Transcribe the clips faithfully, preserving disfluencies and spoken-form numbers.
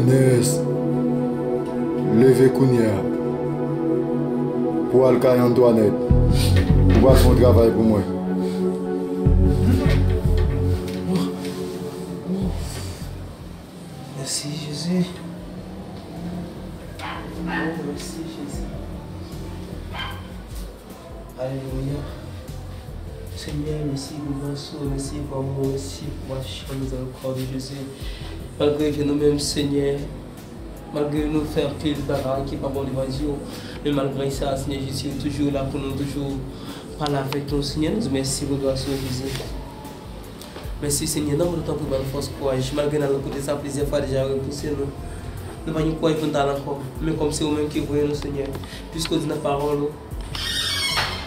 Neres, leve kounye a pou w al kay Antoinette. Ou pral fè yon travay pou mwen. Mèsi, Jezi. Oh, mèsi, Jezi. Alelouya. Senyè, mèsi pou gras ou, mèsi pou amou, mèsi pou machann mizèrikòd ou, Jezi. Malgre ke nou menm, Senyè, malgre nou fè anpil bagay ki pa bon devan je w, men malgre sa, Senyè Jezi, ou toujou la pou nou, toujou pale avèk nou, Senyè. Nou di mèsi pou gras ou, Jezi. Mèsi, Senyè, nan mwen, tanpri, ban nou fòs, kouraj. Malgre n al kote sa plizyè fwa deja, yo repouse nou. Nou pa gen kouraj pou n t al ankò. Men kòm se ou menm ki voye nou, Senyè, piske w di nan pawòl ou,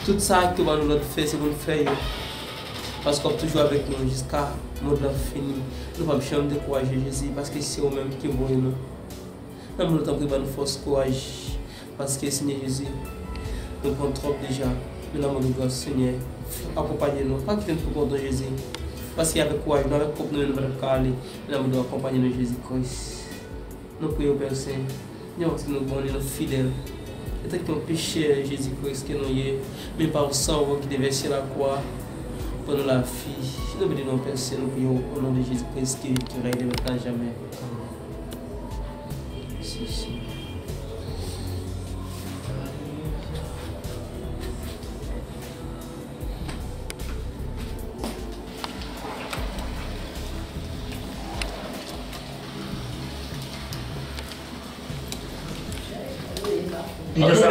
tout sa ke w ban nou lòd fè, se pou n fè yo. Paske w ap toujou avèk nou jiska mond lan fini. Nou p ap janm dekouraje, Jezi, paske se ou menm ki voye nou. Nan mwen, tanpri, ban nou fòs, kouraj. Paske, Senyè Jezi, nou pran twòp deja. Men nan mwen, gras, Senyè, akonpaye nou. Pa kite n pou kont nou, Jezi. Paske avèk kouraj nou, avèk pwòp nou menm, nou pa t ap ka ale. Men nan mwen, akonpaye nou, Jezi Kris. Nou priye w, Pè Sen. Senyè, paske nou bon e nou fidèl. Antanke yon pechè, Jezi Kris, ke nou ye, men pa w san w ki te vèse lakwa pou nou lavi. Nou beni non, Pè Sen, nou priye w o non de Jezi Kris ki viv, ki rèy de mèt a jamè. Si, si. Li fè sa.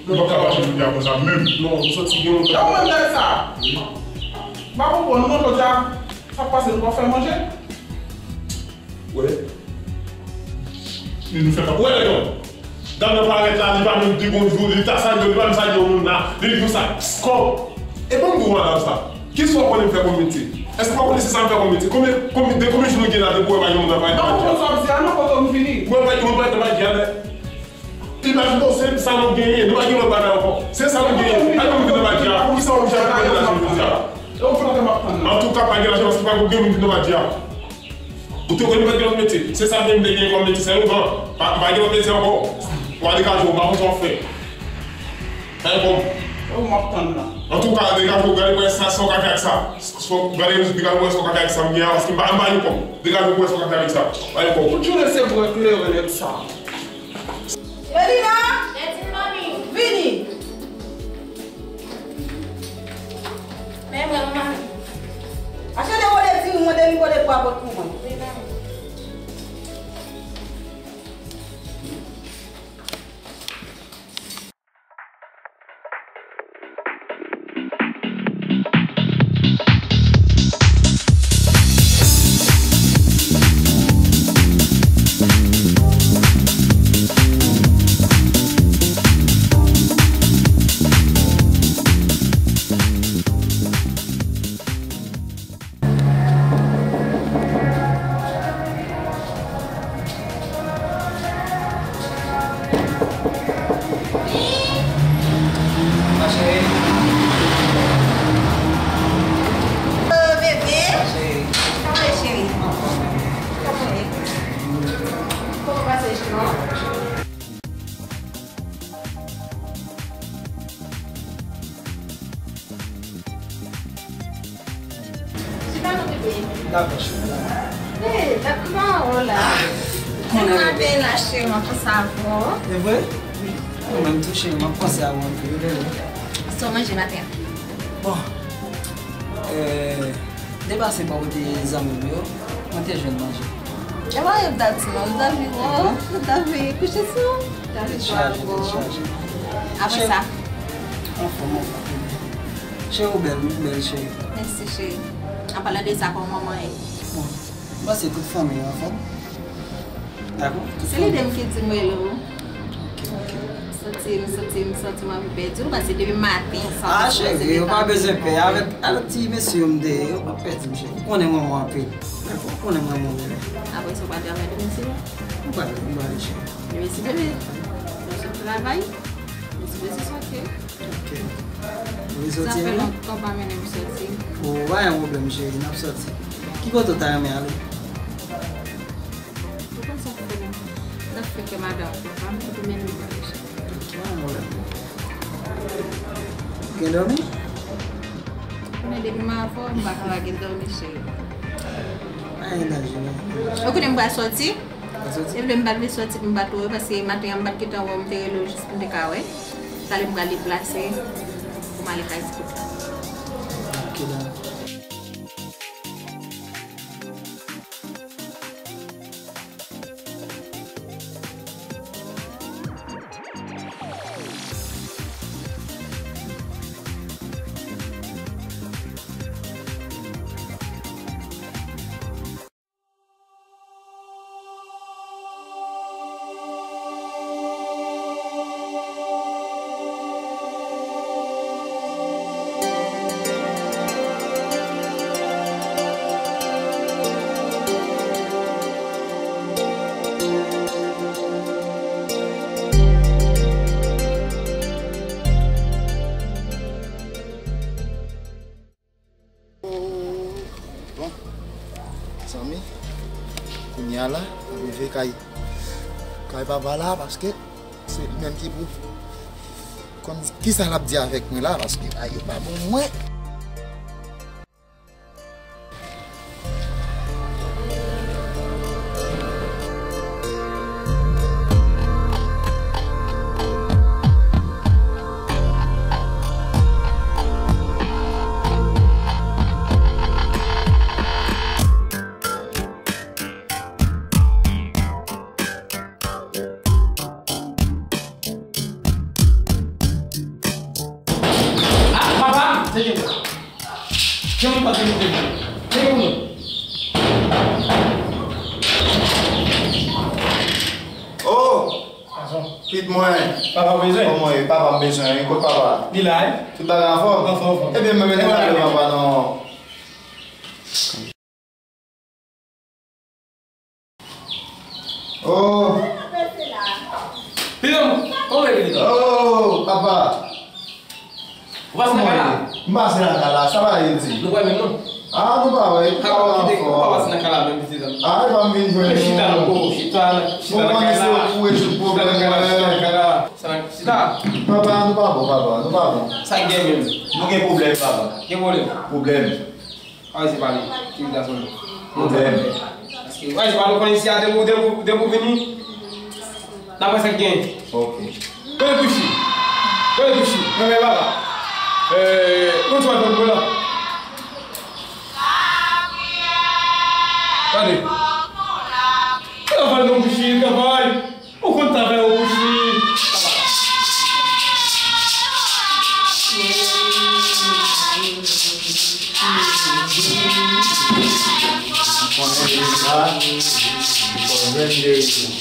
Li pa ka mache jodi a konsa menm. Non, nou soti gen lontan. Sa w wè m gade sa? M pa konprann non jodi a. Sa k pase, nou pa fè manje? Wè. Li nou fè sa. Wè nèg yo. Dam nan parèt la, li pa menm di bonjou, li ta salye w, li pa menm salye yon moun la. Li di konsa, kòb. E ban m di w madanm sa. Kisa w konnen m fè kòm metye? Èske w pa konnen se sa m fè kòm metye? Konbyen, konbyen, de konbyen jou nou gen la depi w wè pa gen moun nan pa gen nan Madya? Mwen pa gen moun pa gen nan Madya, men. Li pa di, bon, se sa nou genyen, nou pa gen lòt bagay ankò. Se sa nou genyen. Pa gen moun ki nan Madya. Poukisa w oblije ap pale la jodi a? Antouka, pa gen lajan paske pa gen moun ki nan Madya. Ou te konnen pa gen lòt metye. Se sa menm m te gen kòm metye, se ougan. Pa, pa gen lòt metye ankò. W a degaje w, m pa konn sa w ap fè. Pa gen kòb. Ou m ap tann la. Antouka, degaje w, gade pou wè sa, sa w ka fè ak sa. Gade, degaje w, wè sa w ka fè ak sa m gen an, paske m pa, m pa gen kòb. Degaje w pou wè sa w ka fè avèk sa. Pa gen kòb. Tout jounen se bwè kleren nèg sa. Melina! Yes, mommy. Vini! Men mwen, manman. Achte de wòl eti nou, mande m kote pou apòt pou mwen. Wi, manman. Ma chérie. Oh, bébé. Ma chérie. Kòman w ye, cheri? Anfòm, bébé. Kòman w ye? Kòman w pase jounen an? Chita non, bebe. Dakò, cheri. Hey, dat pa w la. Ah, ou konnen, bebe. Mwen byen la, cheri, mwen konsa avè w. E vre? Wi. Mwen menm tou, cheri, mwen panse a ou anpil, bebe. Sa w manje maten an? Bon. Euh, Depase bò kote zanmi m yo, mwen te jwenn manje. E pa yo t ap di non, nou t ap vin wè w, nou t ap vin kouche sou ou. Tèt chaje, tèt chaje. Apre sa? Anfòm, anfòm. Cheri, ou bèl, ou bèl, cheri. Mèsi, cheri. An palan de sa, kòman manman ye? Bon, m panse tout fanmi yo anfòm. Dakò? Se lidem ki di m rele w. Ok, ok. M santi, m santi, m santi m anvi pèdi w, paske depi maten, sa. Ah, cheri, ou pa bezwen pè. Avèk, avèk ti mesye yo m te ye, yo p ap pèdi m, cheri. Ou konnen m renmen w anpil. Dakò? Ou konnen m renmen w, bebe. Apre sa, ou pral travay demen, cheri? M pral, m pral, cheri. Demen, si bebe. Ou sot travay, ou si bebe soti. Ok. Ou vle soti, hein? Sa fè lontan w pa mennen m soti. Oh, pa gen pwoblèm, cheri, n ap soti. Ki kote w ta renmen ale? Kèk madanm, papa m, pou mennen m. Gen dòmi? Konnen depi m avè w, m pa ka pa gen dòmi, cheri. Pa gen danje, non. Ou konnen m pral sòti? Ou pral sòti? Epi m pa t vle sòti pou m pa t wè w, paske maten an m pa t gentan wè w, m te rele w jis pou m te ka wè. Talè m pral deplase pou m ale kay ti kout la. Ok, dakò. Bon, zanmi, kounye a la, m rive kay, kay papa la, paske se li menm ki pou konn kisa l ap di avèk mwen la, paske bagay yo pa bon pou mwen. Ah, papa! Se jan sa. Jan m pa te moute. Se jan m. Oh! Gason. Kit mwen. Papa w bezwen? Kòman w ye? Papa m bezwen wi. Kot papa? Li la wi. Tout bagay anfòm? Anfòm, anfòm. Ebyen, mwen mennen talè papa non. Oh. Pidan, kòman e Pidan? Oh, papa. Ou pase nan kay la? M pase nan kay la, sa pa vle di. Nou pa menm non. Ah, nou pa wè, nou pa wè anfòm. Ou pa pase nan kay la menm, pitit an. Ah, e pa m vin jwenn nou. Chita, oh, chita, chita nan kay la. Ou konnen se ou ki pou rezoud pwoblèm mwen. Chita nan kay la, chita nan kay la. Chita. Papa, nou pa bon, papa, nou pa bon. Sa k gen menm? Nou gen pwoblèm, papa. Gen pwoblèm? Pwoblèm. Pa resi pale, ti gason. Pwoblèm. Paske, pa resi pale, ou konnen isi a, depi, depi, depi w vini, n ap wè sa k gen. Ok. Kote Touchi? Kote Touchi? Men, men, papa. Eh, nou ti wè tann mwen la. Gade. Travay non, Touchi, travay. Ou konn travay ou bouchi. Konnen deja, fò jwenn gerizon.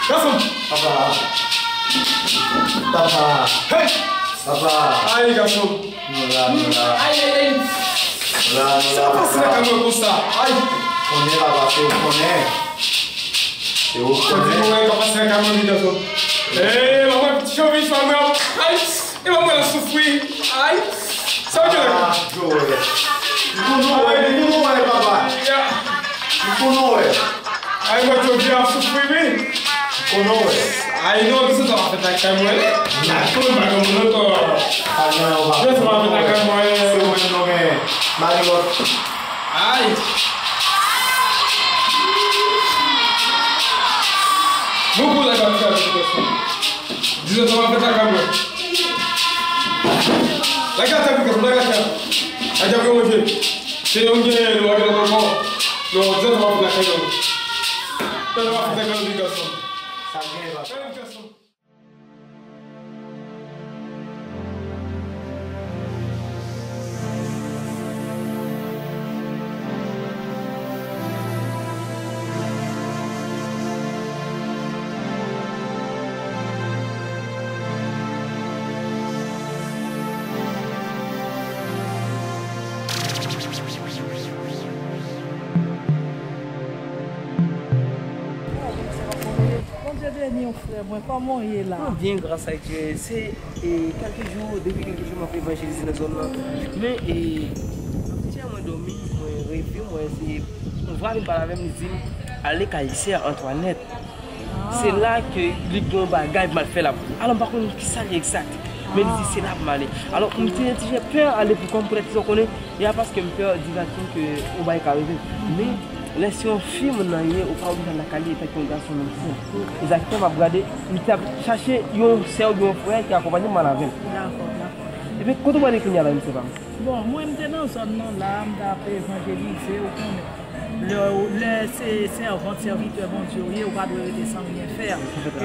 Gason! Papa! Papa! Hey! Papa! Ay, gason! Nou la, nou la. Ay, ay, ay! Nou la, nou la, papa. Sa pase nan kay mwen konsa? Ay! Konnen papa, se ou konnen. Se ou konnen. Sa di mwen, sa pase nan kay mwen, gason. Hey, papa, ti chòvich pa mwen. Ay! E pa mwen ap soufri. Ay! Sa w gen la? Ah, Joel. M konn ou wè, m konn ou wè, papa. Ya. M konn ou wè. Ay, mwen tou byen ap soufri, wi. M konn ou wè. Ay, non, kisa sa va fèt ak kay mwen? N a tou, m pa konn moun ankò. Ah, non, ou pa konn. Kisa sa va fèt ak kay mwen? Se ou menm nou gen. Mari lòt. Ay! Bon, pou lè k ap fè avèk pèsonn. Dizon sa va fèt ak kay mwen. Lage atè pou kèk, lage atè. Atè pou yo manje. Se yon gen, nou lage lòt ankò. Non, dizon sa va fèt ak kay mwen. Sa va fèt ak kay mwen, gason. Sa gen, va. Kay mwen, gason. Bondye beni w, Frè mwen, kòman w ye la? Mwen byen, gras a Dye. Se e, kèlke jou, depi kèlke jou m ap evanjelize nan zòn nan. Men e, m ap chè mwen dòmi, mwen reve, mwen se yon vwa vin pale avè m, li di m, "Ale kay sè Antwanèt." Se la ke li gen yon bagay pou m al fè la. Alò, m pa konn kisa li egzak. Men li di, "Se la pou m ale." Alò, m te, te pè ale pou kò m, poutèt sa w konnen, e a paske m pè di Zaken ke yon bagay ka rive. Men, lè se yon fi moun nan ye, ou pa oblije al lakay li, etan ke yon gason menm si. E Zaken m ap gade, m t ap chache yon sè oubyen yon frè ki akonpanye m al avè l. Dakò, dakò. Epi, kote w prale kounye a la, mesye pa m? Bon, mwen, m te nan zòn nan la, m t ap evanjelize, ou konnen. Lè, lè se sèvant, sèvitè Bondye w ye, ou pa dwe rete san ryen fè.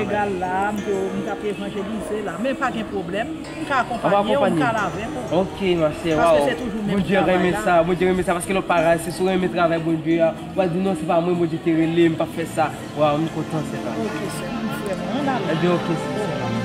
Egal la, m te, m t ap evanjelize la. Men pa gen pwoblèm, m ka akonpanye w, m ka al avèk ou. Ok, ma chère, paske se toujou menm travay la. Bondye renmen sa, Bondye renmen sa, paske lòt pa rayi, se sou renmen travay Bondye a. Ou pa di, "Non, se pa mwen, Bondye te rele, m p ap fè sa." Waw, m kontan, sè pa m. Ok, sè m, frè mwen, ann ale. Ebyen, ok, sè pa m.